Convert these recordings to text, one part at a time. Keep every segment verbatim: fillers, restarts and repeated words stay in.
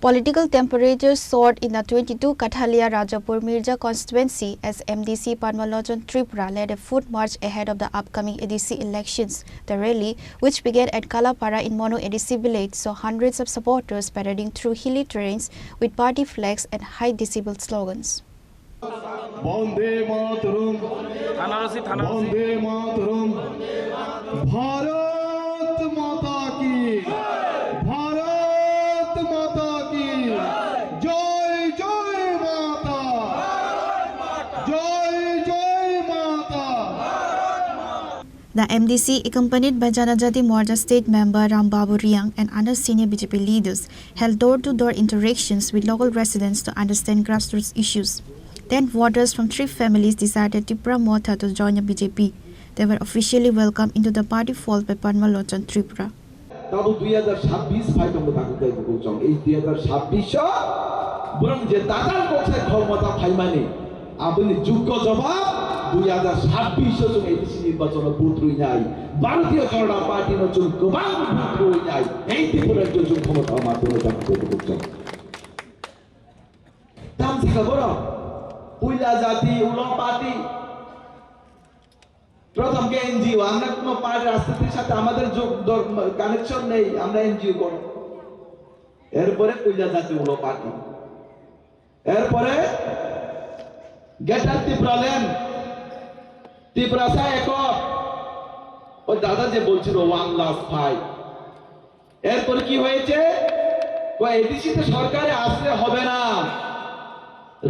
Political temperature soared in the twenty-two Kathalia Rajapur Mirza constituency as M D C Padma Lochon Tripura led a foot march ahead of the upcoming A D C elections. The rally, which began at Kalapara in Manu A D C village, saw hundreds of supporters parading through hilly terrains with party flags and high decibel slogans. বন্দে মাতরম। থানার ওসি থানার ওসি বন্দে মাতরম। ভারত মাতা কি, ভারত মাতা কি। জয় জয় মাতা, জয় জয় মাতা। The M D C, accompanied by Janajati Morcha State Member Ram Babu Riang and other senior B J P leaders, held door-to-door interactions with local residents to understand grassroots issues. Ten voters from three families decided Tipra Motha to join the B J P. They were officially welcomed into the party fold by Padma Lochon Tripura. Tabuk dui hajar sabbish phai tongo, tabuk tei bukuchong. Ei dui hajar sabbish o borok je datal koksai khormata phaimani, aboni jukko jawab dui hajar sabbish o chwng A D C nirbachon o vote rwinai, Bharatiya Janata Party no chwng kwbang vote rwinai, ei Tripura rajyo chwng khormata ma tongo, tabuk tei bukuchong. Tamsaka borok puila jati, ulo party, প্রথম কে এনজিও, আমরা কোনো পার্টি রাজনীতির সাথে আমাদের যোগ কানেকশন নেই, আমরা এনজিও করো। এরপরে কইলা জাতি হলো পার্টি, এরপরে গ্রেটার ত্রিপুরা ল্যান্ড, ত্রিপুরা সা একক, ওই দাদা যে বলছিল ওয়ান লাস্ট ফাইট, এরপরে কি হয়েছে? এডিসি তে সরকারে আসলে হবে না,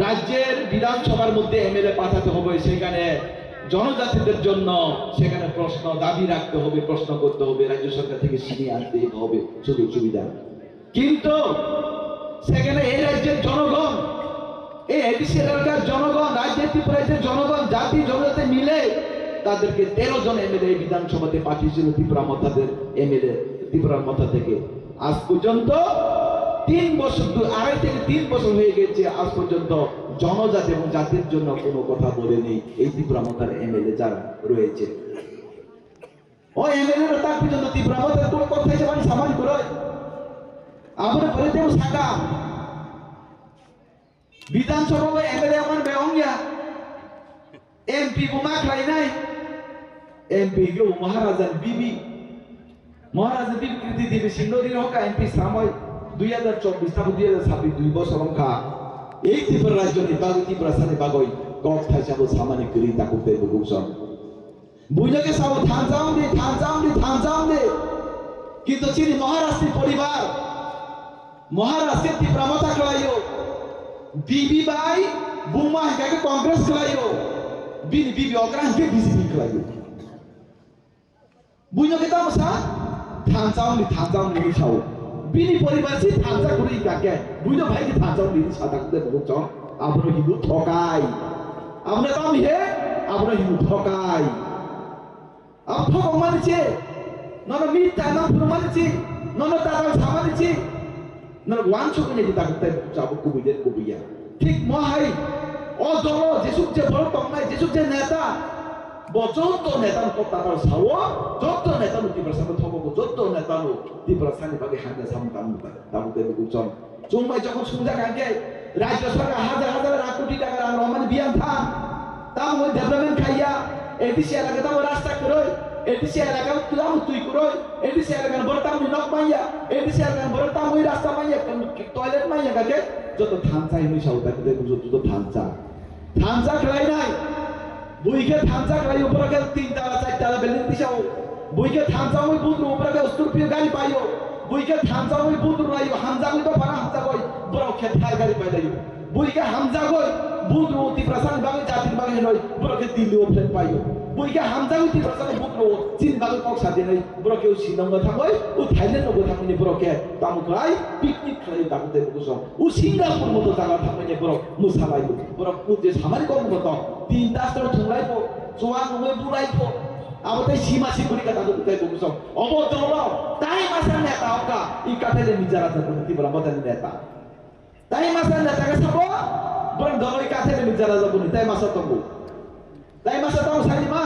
রাজ্যের বিধানসভার মধ্যে এমএলএ পাঠাতে হবে, সেখানে জনজাতিদের জন্য সেখানে প্রশ্ন দাবি রাখতে হবে, প্রশ্ন করতে হবে, রাজ্য সরকার থেকে ছিনিয়ে আনতে হবে সুযোগ সুবিধা। কিন্তু সেখানে এই রাজ্যের জনগণ, এই এডিসি এলাকার জনগণ, রাজ্যের ত্রিপুরা রাজ্যের জনগণ, জাতি জনজাতি মিলে তাদেরকে তেরো জন এমএলএ বিধানসভাতে পাঠিয়েছিল ত্রিপুরা মথাদের এমএলএ, ত্রিপুরা মথা থেকে। আজ পর্যন্ত তিন বছর, দু- আড়াই থেকে তিন বছর হয়ে গেছে, আজ পর্যন্ত জনজাতি এবং জাতির জন্য কোনো কথা বলেনি এই ত্রিপুরা মথার এমএলএ যারা রয়েছে। O M L A no tak phi joto Tipra Motha kunu kok thaisa mani samani kwrwi. Aboni pore tebo saka. Bidhan Sabha o M L A man be ongya. M P bo ma khlainai. M P khe bo Maharaja ni bibi. Maharaja ni bibi Kriti Devi Singh no ri hoka M P samoi dui hajar chobbish tabo dui hajar sabbish dui bosor wngkha. Ei Tripura rajyo ni bagwi, Tiprasa ni bagwi kok thaisa bo samani kwrwi takhuk tei bukhuk song. Buino khe sao thansa wngdi, thansa wngdi, thansa wngdi. Kintu chini Maharaj ni poribar, Maharaj khe Tipra Motha khlaio, bibi bai buma hinkha khe Congress khlaio, bini bibi okra hinkhe B J P khlaio. Buino khe tamo sa thansa wngdi, thansa wngdi hinwi sao. Bini poribar si thansa kwrwi hinkha khe buino bai khe thansa wngdi hinwi sa takhuk tei bukhuk song. Abono hinwi thokai. Abono tamo he, abono hinwi thokai. Abo thokong mani se, nono mitta nang phuru mani se, nono tatal sa mani se, nono wansuk wngya di takhuk tei bukhuk sabo kubui de kubui ya. Thik mo hai, o dolo jesuk je borok tongnai, jesuk je neta, bo joto neta no kok tatal sao, joto neta no Tiprasa no thogo, joto neta no Tiprasa ni bagwi hamya samung tangmung takhuk tei bukhuk song. Chwng bai jokhon swngjak hinkhe, rajyo sarkar hajar hajar lakh koti taka rang romani biyang tha. Tamo development khaiya, A D C elaka tamo rasta kwrwi, A D C elaka tamo twi kwrwi, A D C elaka borok tamo nok manya, A D C elaka borok tamo rasta manya, toilet manya kake, joto thansa hinwi sao, joto thansa. Thansa khlainai. Buikhe thansa khlaio, borok khe tin tala, char tala building tisao. Buikhe thansa wngwi budru, borok khe scorpio gari paio. Buikhe thansa wngwi budru laio, hamjagwi dophano hamjagwi, borok khe Thar gari pailaio. Buikhe hamjagwi budru Tiprasani bagwi, jatini bagwi hinwi, borok khe Delhi o flight paio. Buikhe hamjagwi Tiprasani budru chini bagwi kok sadinai, borok khe Shillong o thangwi, o Thailand o thangwi borok khe tamo khlai, picnic khlai, tamo tei bukuso. O Singapore moto jaga thangmani borok mwsalai, borok puje samani kok moto tin das tor thunglai po, chuwa nungwi bulai po. Abo tei sima si buri kata tei bukuso. Obo dolo tai masa neta oka, i kathele mijara jabuni Tipra motani neta. Tai masa neta ka sabo, borok dolo i kathele mijara jabuni tai masa tongo. Tai masa tong sani ma.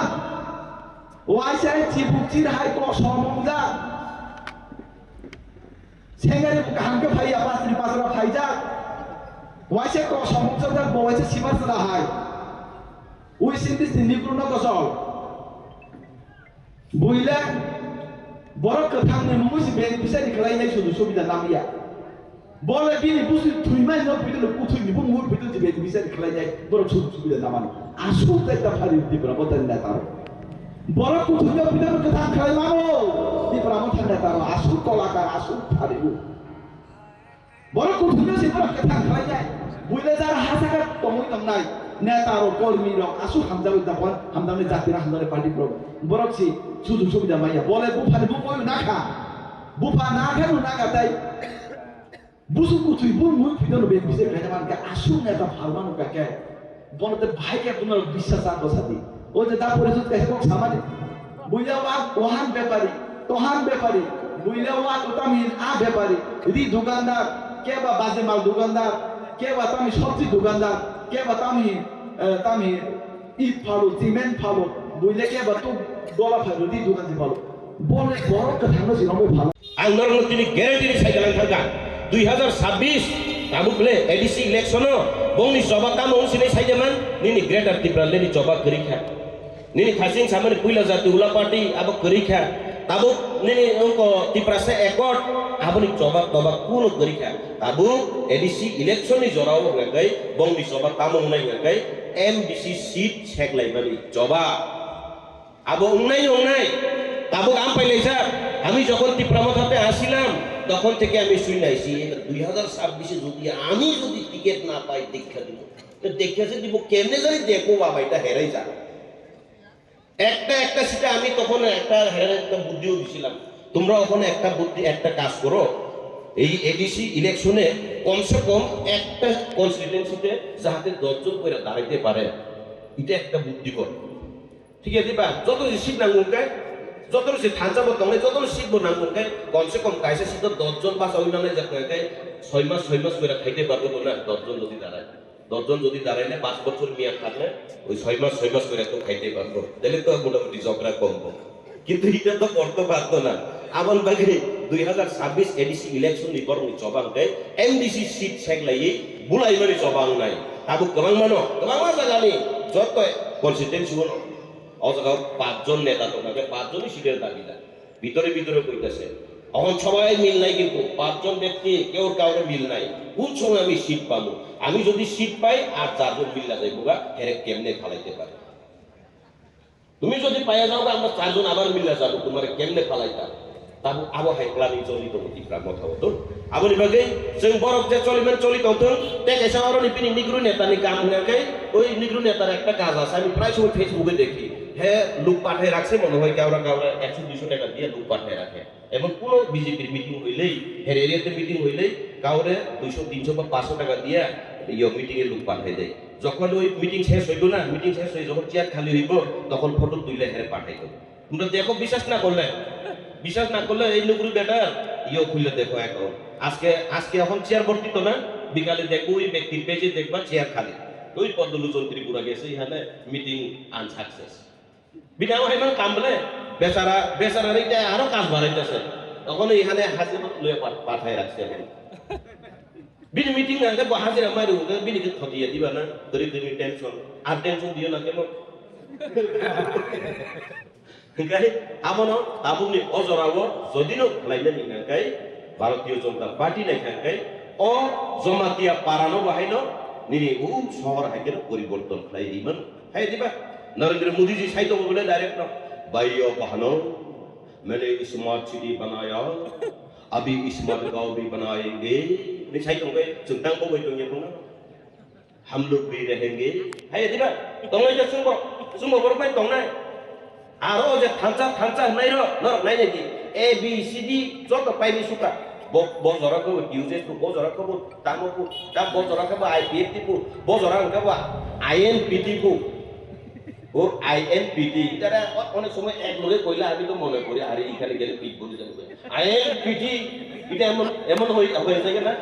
Waisa chibuk chir hai ko somong ja. Sengari kaham khe phaiya, pasri pasra phai. Waisa kok samung chajak bo waisa sima chwla hai. Ui sindis ni nibru no kosol. Buile borok kwthang ni mungwi si beneficiary khlai nai sudu subida namya. Bole bini busi thwimai no phuido no kuthwi ni bumung phuido je beneficiary khlai nai borok sudu subida namano. Asuk tai ta phari Tipra Motha ni neta ro. Borok kuthwi no phuido no kwthang khlai mano. Tipra Motha ni neta ro asuk kolakar asuk phari. Borok kuthwino se borok kwthang khlainai. Buile jara hasaka tongwi tongnai. Neta rok, kormi rok, aswk hamjagwi japon, hamjaknai jati rok, hamjaknai party rok. Borok si sujug subida manya. Bole buphani bukoi nakha. Bupha nakha no naka tai. Busu kuthwi bu mui phidano be bise kaisa mankha aswk neta phalmano kake. Bono te bahai khe buno biswas ar bwsa di. O je da pore jut kaisa kok samani. Buya wa wahan bepari, tohan bepari. Buya wa utamin a bepari. Ri dukandar, keba baje mal dukandar, keba tami sobji dukandar, keba tami, eh, tami it phalo, cement phalo. Buile keba tu dola phalo, ri dukan di phalo. Bole borok kwthangno sinongwi phalo. Ang norokno tini guarantee ni sai kalang thangkha, dui hazar sabbish tabuk le A D C election o bongni choba tamo wng sinai sai jaman, nini Greater Tipraland ni choba kwrwi kha. Nini khasing samani puila jati ula party abo kwrwi kha. Tabuk nini wngko Tiprasa Accord aboni choba toba kuno kwrwi kha. Tabuk A D C election ni jora o hwnga khe bongni choba tamo wngnai hwnga khe M D C seat seklaimani choba. Abo wngnai wngnai, tabuk ampai laijak. Ami jokhon Tipra Motha te asilam, tokhon theke ami sui naisi, dui hazar sabbish e jodi ami jodi ticket na pai, dekha dibo. To dekha se dibo, kemne jani dekho ba bhai, ta herai ja. Ekta ekta seat e ami tokhon ekta herai ekta buddhi o disilam. Tumra okhone ekta buddhi, ekta kaj koro. Ei A D C election e kom se kom ekta constituency te jahate dosh jon koira daraite pare. Ita ekta buddhi kor. Thik ase ba? Joto se seat nango hwnkhe, joto se thansa bo tongnai, joto seat bo nango hwnkhe, kom se kom kaisa seat o dosh jon bachawi nanai jak hwnkhe, soi mas, soi mas koira khaite barbo to na, dosh jon jodi darai. Dosh jon jodi darai le, panch bochor miyad thakle, oi soi mas, soi mas koira to khaite barbo. Tele to motamoti jokra kom bo. Kintu ita to korto parto na. Aboni bagwi dui hazar sabbish A D C election ni borok ni choba hwnkhe M D C seat seklaiwi bulaimani choba wngnai. Tabuk kwbangmano, kwbangma jagani joto constituency o no. O jaga o pach jon neta tongkha, khe pach jonni seat er dabi da. Bitore bitore koitase. Okhon sobai mil nai kintu, pach jon bekti keu kaure mil nai. Kun somoy ami seat pamu? Ami jodi seat pai, ar char jon milla jaiboga, here kemne phalaite pare? Tumi jodi paiya jao, amra char jon abar milla jabo, tumare kemne phalaita? Tabuk abo hai planning choli tongo Tipra Motha o to. Aboni bagwi chwng borok je choliman choli tongthwng, tei kaisa oroni bini Negro neta ni kam hwnkha khe, oi Negro neta ekta kaja sani prai somoy Facebook e dekhi. He luk pathai rakse mone hoi kaura kaura ekso duiso taka diye luk pathai rakhe. Emon kuno B J P meeting hoilei, her area te meeting hoilei, kaure duiso tinso ba panchso taka diya, yo meeting e luk pathai de. Jokhon oi meeting ses hoibo na, meeting ses hoi jokhon chair khali hoibo, tokhon photo tuile here pathai do. Tombra dekho biswas na korle, biswas na korle ei nukri betar, yo khuile dekho ekho. Aske, aske ekhon chair borti to na, bikale dekho oi bektir page e dekba chair khali. Oi Padma Lochon Tripura gese ihane meeting unsuccess. Bini abo hai mang kam bole, besara, besara ri te aro kam barai tase. Tokhon ihane hajira loya pat, pathai rakse. Bini meeting nangkhe bo hajira mairu hwnkhe bini khe khoti ya diba na, gari gari tension, ar tension diyo na kemo. Hingkai abono tabukni o jorao jodino khlainani hingkai Bharatiya Janata Party naikha hingkai o Jamatia parano bahaino nini o sohor haikhe poriborton khlai rimano. Hai diba? Narendra Modi ji sai tongo bole direct no, "Bhaiyo bahno, maine smart city banaya, abhi smart gaon bhi banayenge." Ni sai tongo, chwng tang bo bai tongya tongna. Ham log bhi rahenge. Hai diba? Tongnai ja chwngbo, chwngbo borok bai tongnai. Aro o je thansa, thansa hwnai rok, norok nai nai di. A, B, C, D, joto paini suka. Bo, bo jora khe bo D U J S bo, bo jora khe bo tamo bo, ta bo jora khe bo I P F T bo, bo jora hwnkhe bo I N P T bo. O I N P T, tara o-, onek somoy ek loge koila, ami to mone kori, are ikhane gele pit boli jabo. I N P T, ita emon, emon hoi, hoi jage na?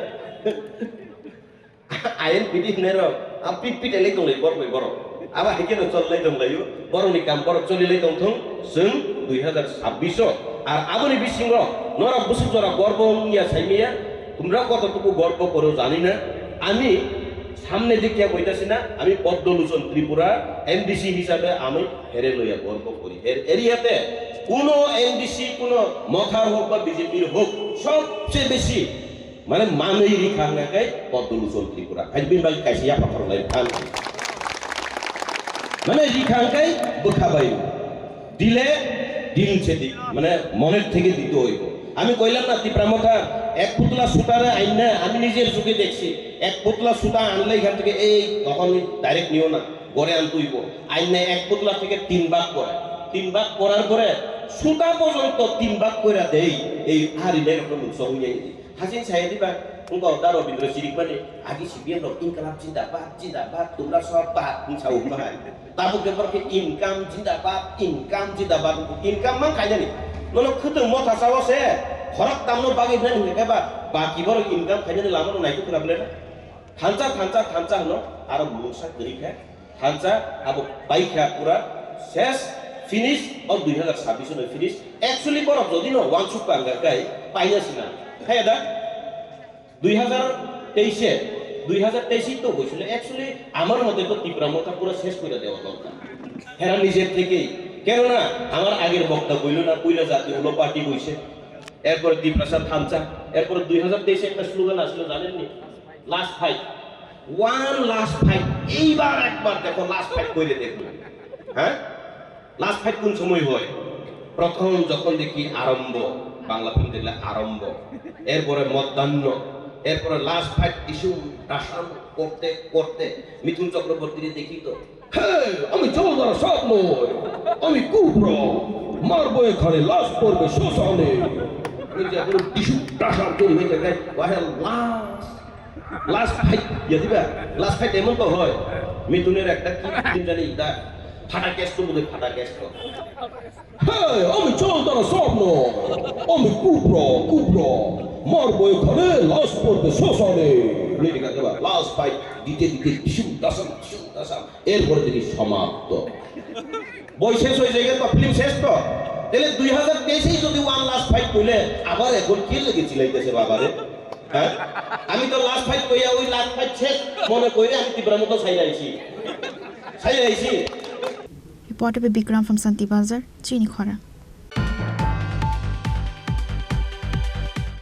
I N P T hwnwi rok, a pit pit elai tonglai borok bai borok. Abo hai kheno cholai tonglaio, borokni kam borok cholilai tongthung, chwng dui hazar sabbish o. Ar aboni bisingo norok bwswk jora gorbo wngya saimaya, tumra kotor tuku gorbo koro jani na, ami সামনে দিকে কইতাছি না, আমি পদ্মলোচন ত্রিপুরা এমডিসি হিসাবে আমি হেরে লইয়া গর্ব করি। এর এরিয়াতে কোনো এমডিসি, কোনো মথার হোক বা বিজেপির হোক, সবচেয়ে বেশি মানে মানুষ রিখাঙ্গাকে পদ্মলোচন Tripura. Has been by Kaisiya Pathar Lai Khan. মানে রিখাঙ্গাই বোখাবাই দিলে দিল সে দি-, মানে মনের থেকে দিতে হইব। আমি কইলাম না, তিপ্রা মথা এক পুতলা সুতারে আইন না, আমি নিজের চোখে দেখছি। এক পুতলা সুতা আনলে এখান থেকে এই তখন ডাইরেক্ট নিও না, ঘরে আনতে হইব। আইন না এক পুতলা থেকে তিন ভাগ করে, তিন ভাগ করার পরে সুতা পর্যন্ত তিন ভাগ করে দেই। এই হারিলে একটা লোক সঙ্গে Hachin saya di ba, engkau da Robindra Sirik bani, agi C P M rok inkalap jindabad, jindabad, tumra sob bad, hing sao huma hai. Tabuk ke borok ke income jindabad, income jindabad, income mang khainani. Nono khwtwng motha sao se, khorok tamno bagwi hinani hingkhe ba, baki borok income khainani lama no naitu khwna bwle na. Thansa, thansa, thansa hwno, aro mungsa kwrwi kha. Thansa abo paikha pura ses, finish, o dui hazar sabbish no finish. Actually borok jodi no wansuk pangkha kai paina sina. Khaya da? Dui hazar teis e, dui hazar teis e to hoisil. Actually amar mote to Tipra Motha pura ses koira dewa dorkar. Hera nijer thekei. Kenona amar ager bokta boilo na, puila jati ulo party hoise. Erpore Tiprasa thansa, erpore dui hazar teis e ekta slogan asilo, janenni? Last fight. One last fight. এইবার একবার দেখো, last fight করে দেখো। হ্যাঁ, last fight কোন সময় হয়? প্রথম যখন দেখি আরম্ভ, বাংলা ফিল্ম দেখলে আরম্ভ, এরপরে মধ্যাহ্ন, এরপরে লাস্ট ফাইট ইস্যু টাসাম করতে করতে মিথুন চক্রবর্তীরে দেখি তো, হে, আমি জলধারা সাপ নই, আমি কুবরা, মারবো এখানে, লাশ পড়বে শ্মশানে। ওই যে এখন টিস্যু টাসাম তৈরি হয়ে যায়, ওয়াহে লাশ, লাশ ফাইট, ইয়া দিবা, লাশ ফাইট এমন তো হয়, মিথুনের একটা কি ফিল্ম জানি, দা ফাটা ক্যাশ তো বোধহয়, ফাটা ক্যাশ তো। হে, আমি জলধারা সাপ নই, আমি কুবরা, কুবরা, মারবো এখানে, লাশ পড়বে শ্মশানে। লিরিক আছে বা, লাশ ফাইট দিতে দিতে টিস্যু টাসাম, টিস্যু টাসাম। এরপরে দেখি সমাপ্ত। বই শেষ হয়ে যায় তো, ফিল্ম শেষ তো। তাহলে দুই হাজার তেইশেই যদি ওয়ান লাস্ট ফাইট কইলে, আবার এখন কি লেগে চিলাইতেছে বাবারে? হ্যাঁ, আমি তো লাস্ট ফাইট কইয়া ওই লাস্ট ফাইট শেষ মনে কইরে আমি তিপ্রা মথা ছাইরা আইছি, ছাইরা আইছি। Reporter Bikram from Santi Bazar, Chini Khorang.